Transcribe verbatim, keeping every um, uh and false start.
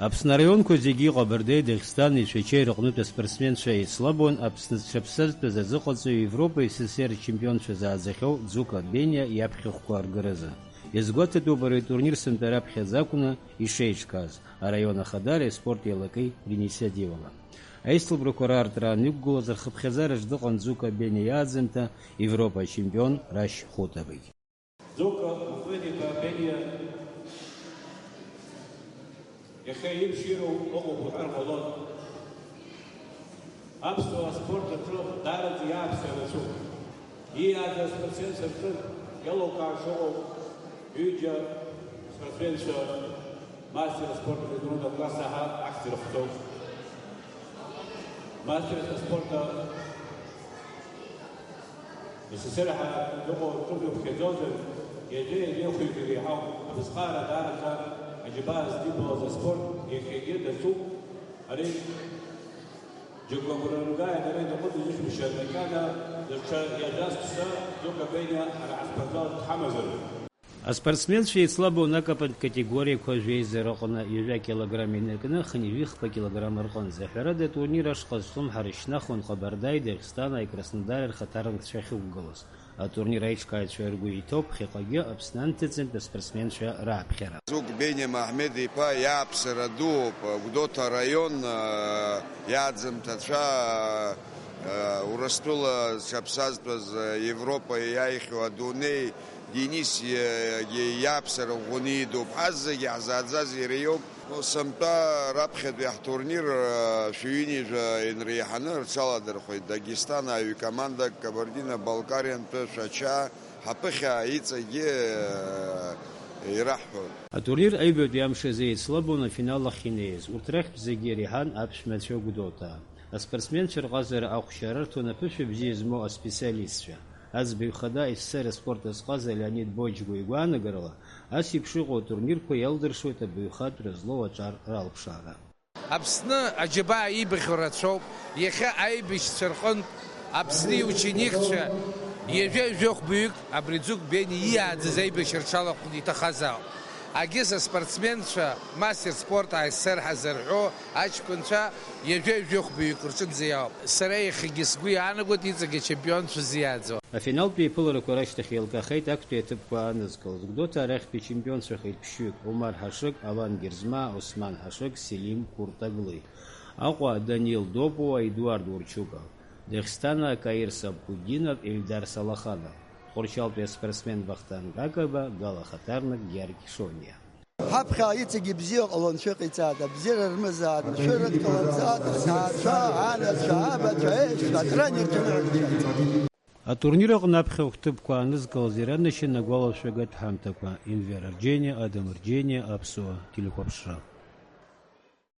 Аԥсны араионқәа зегьы Ҟабардеи Дагестани Шәачеи рыҟнытә аспортсменцәа еицлабуан Аԥсны зҽаԥсазтәыз азыҟаҵаҩ Европа, С С С Р чемпионцәа зааӡахьоу Дзука Бениа иаԥхьахәқәа аргаразы. Иазгәаҭатәуп ари атурнир сынтәа раԥхьаӡа акәны ишеиҿкааз, араион ахадареи аспорти алакеи ринициативала. Аицлабрақәа раартра анықәгылаз рхыԥхьаӡараҿ дыҟан Дзука Бениа иааӡамҭа Европа ачемпион Рашь Хутовгьы. Дзука Мухмед-иԥа Бениа иахьа имширу ыҟоуп уҳәар ҟалон. Аԥсуа аспорт аҿы даараӡа иааԥсара рацәоуп. Ииааӡаз аспортсменцәа рҿы иалукаашо ыҟоуп ҩыџьа спортсменцәа, мастер спорта международного класса ҳәа ахьӡ ирыхҵоу. Мастер спорта С С С Р ҳәа иҟоу ҿымҭ иԥхьаӡозар, иажәа-иажәа ихәҩыкгьы реиҳау абызҟаара даараӡа аџьабаа здибалаз аспорт иахьагьы даҿуп. Ари џьоук агәра рымгааит, ара изакәытә изышәмышьҭ, макьана даҽа иажәа зԥсы Дзука Бениа ҳара ҳаспортзал дҳамазароуп. Аспортсменцәа еицлабуан акапантә категориақәа жәеиза рыҟны ҩажәа килограмм инаркны хынҩажәи хԥа килограмм рҟынӡа. Ҳәарада, атурнир ашҟа азҿлымҳара шьҭнахуан Ҟабардаи, Дагестани, Краснодари рхаҭарнакцәа ахьықәгылаз. Атурнир аиҿкааҩцәа ргәы иҭоуп ԥхьаҟагьы Аԥсны анҭыҵынтә аспортсменцәа рааԥхьара. Зук Бениа Маҳмед-иԥа иааԥсара дууп, Гәдоуҭа араион, иааӡамҭацәа, Урыстәыла зҽаԥсазтәыз, Европа иааихьоу адунеи, Денис иа-, иа-, иааԥсара ӷәӷәаны идуп. Ҳазегьы ҳзааӡаз иара иоуп. Сынтәа раԥхьатәи ҳтурнир, шәи ҩынҩажәа инреиҳаны рҽаладырхәеит Дагестан аҩ команда, Кабардино-Балкариантәи Шәача, ҳаԥыхьа иҵегьы ираҳҳәон. Атурнир аҩбатәи амш азы еицлабуан афинал ахь инеиз. Урҭ рахьтә зегьы иреиҳан аԥшәмацәа Гәдоуҭаа. Аспортсменцәа рҟазара ахәшьара рҭон аԥышәа бзиа змоу аспециалистцәа. Аӡбаҩ хада С С С Р аспорт азҟаза Леонид Боџьгәа игәаанагарала, ас еиԥш иҟоу атурнирқәа иалдыршоит абаҩхатәра злоу аҿар ралԥшаара. Аԥсны аџьабаа иибахьоу рацәоуп. Иахьа аибашьцәа рҟынтә Аԥсны иученикцәа ҩажәа-ҩажәа хәбаҩык абри Ӡук Бени иааӡаз аибашьра рҽалахәны иҭахазаап. Агьыс аспортсменцәа, мастер спорт А С С Р ҳәа зарҳәо аҷкәынцәа ҩажәа-ҩажәа хәбаҩык рҿынӡа иаауп. Сара иахьагьы сгәы иаанагоит иҵегь ачемпионцәа зиааӡо. Афиналтә еиԥыларақәа рашьҭахь еилкаахеит актәи аҭыԥқәа аанызкылаз. Гәдоуҭа арахьтәи чемпионцәахеит ԥшьҩык, Омар Ҳашыг, Алан Герзмаа, Осман Ҳашыг, Селим Куртаглы. Аҟәа Данил Допуа, Едуард Урчука. Дагестана Каир Сабхутдинов, Ильдар Салаханов. Тҟәарчалтәи аспортсмен Вахтанг Акаба, Гала хаҭарнак Георги Шониа. Ҳаԥхьа иҵегь ибзиа ҟалон, шәыҟаиҵааит, абзиара рымазааит, шәырыдкылаӡааит, аҭаацәа, анацәа, абацәа, еишь, атренер ҿынаҳәа. Атурнир аҟны аԥхьахә ҭыԥқәа аанызкылаз иранашьан агәалашәагатә ҳамҭақәа, Инвер Арџьениа, Адам Арџьениа, Аԥсуа телехәаԥшра.